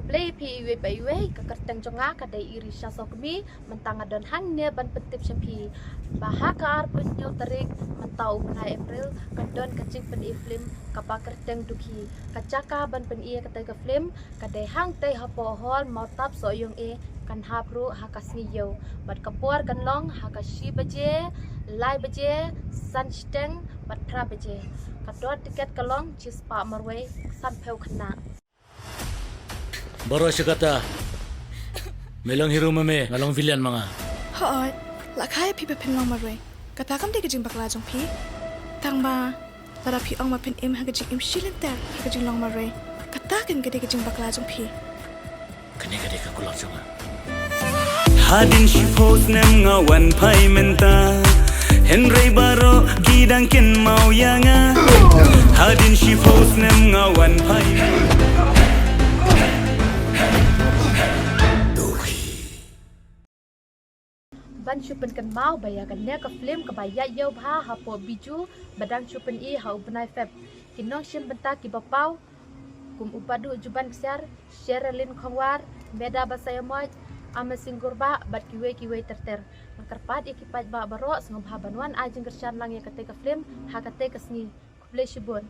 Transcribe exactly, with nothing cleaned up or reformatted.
Khublei phi iwei pa iwei, ka kyrteng jong nga ka dei Irisha Sokmi, mynta nga don hangne ban pyntip sha phi ba ha ka arphew hynñiew tarik mynta u bnai April ka don ka jingpyni film kaba kyrteng Dukhi. Ka jaka ban pyni ïa katei ka film ka dei hangtei hapoh hall Mawtap Sohiong A, kan hap ruh ha ka sngi ïew. Bad ka por kan long ha ka shi baje, lai baje, san shiteng bad phra baje. Ka dor tiket ka long shispah marwei sanphew khynnah. Baroh shi katta. Me long hero ma me, nga long villain ma nga. Hooid, la kha ïa phi ba phin long marwei. Kata kam dei ka jingbakla jong phi. Tang ba lada phi ong ba phin im ha ka jingim shilynter ha ka jinglong marwei, kata kan ka dei ka jingbakla jong phi. Kane ka dei ka kulmar jong nga. Hadien shiphew snem nga wan phai mynta, hynrei baroh ki dang kynmaw ïa nga. Hadien shiphew snem nga wan phai. Ban shu pynkynmaw ba ïa kane ka film kaba ïaid ïew bha hapoh Bijou ba dang shu pyni ha u bnai Feb, ki nongshim bynta kiba paw kum u Padu Juban Ksiar, Sherilyn Khongwar, Meda Basaiawmoit, Amazing Gurbah bad kiwei kiwei ter ter. Nga kyrpad ïa ki paidbah baroh sngewbha ban wan ai jingkyrshan lang ïa katei ka film ha katei ka sngi. Khublei shibun.